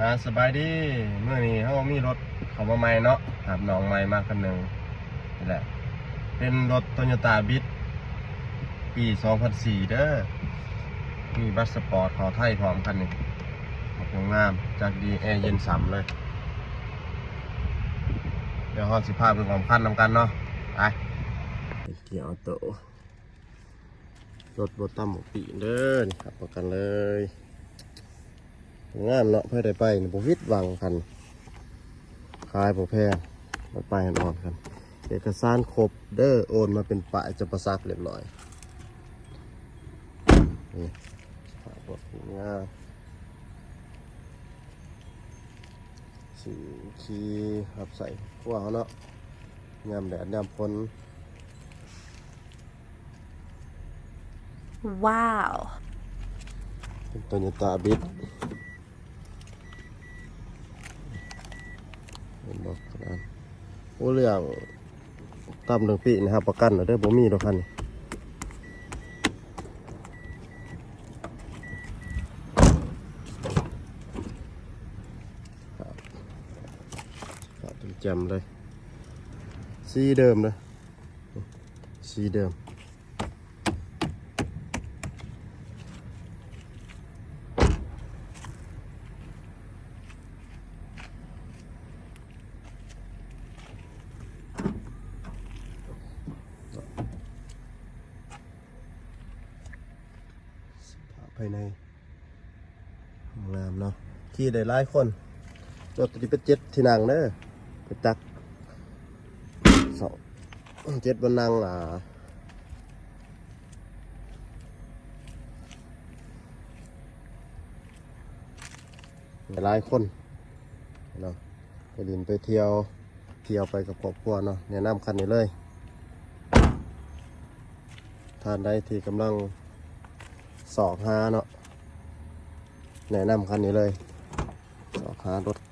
ອ່າ ສະບາຍດີ ມື້ນີ້ເຮົາມີລົດເຂົ້າມາໃໝ່ເນາະ ຮັບນ້ອງໃໝ່ມາຄັນໜຶ່ງ ນີ້ແຫຼະ ເປັນລົດໂຕໂຍຕ້າບລິດ ປີສອງພັນສີ່ເດີ ມີບັດສະປອດເຂົ້າໄທພ້ອມຄັນນີ້ ບັກງາມ ຈັກດີ ແອເຢັນຊ່ຳເລີຍ ດຽວເຮົາຊິພາເບິ່ງພ້ອມຄັນນຳກັນເນາະ ໄປ ເກຍອໍໂຕ້ ລົດບໍ່ຕ່ຳກວ່າປີເດີ ນີ້ຮັບປະກັນເລີຍ ງາມເນາະ ໃຜໄດ້ໄປນີ້ບໍ່ຜິດຫວັງຄັນ ຂາຍບໍ່ແພງ ໄດ້ໄປແນ່ນອນຄັນ ເອກະສານຄົບເດີ ໂອນມາເປັນປ້າຍຈຳປາສັກຮຽບຮ້ອຍ ນີ້ ສະພາບລົດງາມ ຊື້ຂີ່ຮັບໃຊ້ຄອບຄົວເຮົາເນາະ ຍາມແດດຍາມຝົນ ວ້າວ ໂຕໂຍຕ້າບລິດ ເຫັນບໍ່ຂະໜາດ ໂອ້ ເລື່ອງຕ່ຳເລື່ອງປີນີ້ຮັບປະກັນເດີ ບໍ່ມີດອກຄັນນີ້ ຂາວແຈ່ມເລີຍ ສີເດີມເດີ ສີເດີມ ສະພາບພາຍໃນ ງາມເນາະ ຂີ່ໄດ້ຫຼາຍຄົນ ລົດໂຕນີ້ເປັນເຈັດທີ່ນັ່ງເດີ ປະຈັກສອງ ເຈັດບ່ອນນັ່ງ ອ່າ ຫຼາຍຄົນເນາະ ໄປຫຼິ້ນໄປທ່ຽວ ທ່ຽວໄປກັບຄອບຄົວເນາະ ແນະນຳຄັນນີ້ເລີຍ ທ່ານໃດທີ່ກຳລັງຊອກຫາເນາະ ແນະນຳຄັນນີ້ເລີຍ ຊອກຫາລົດ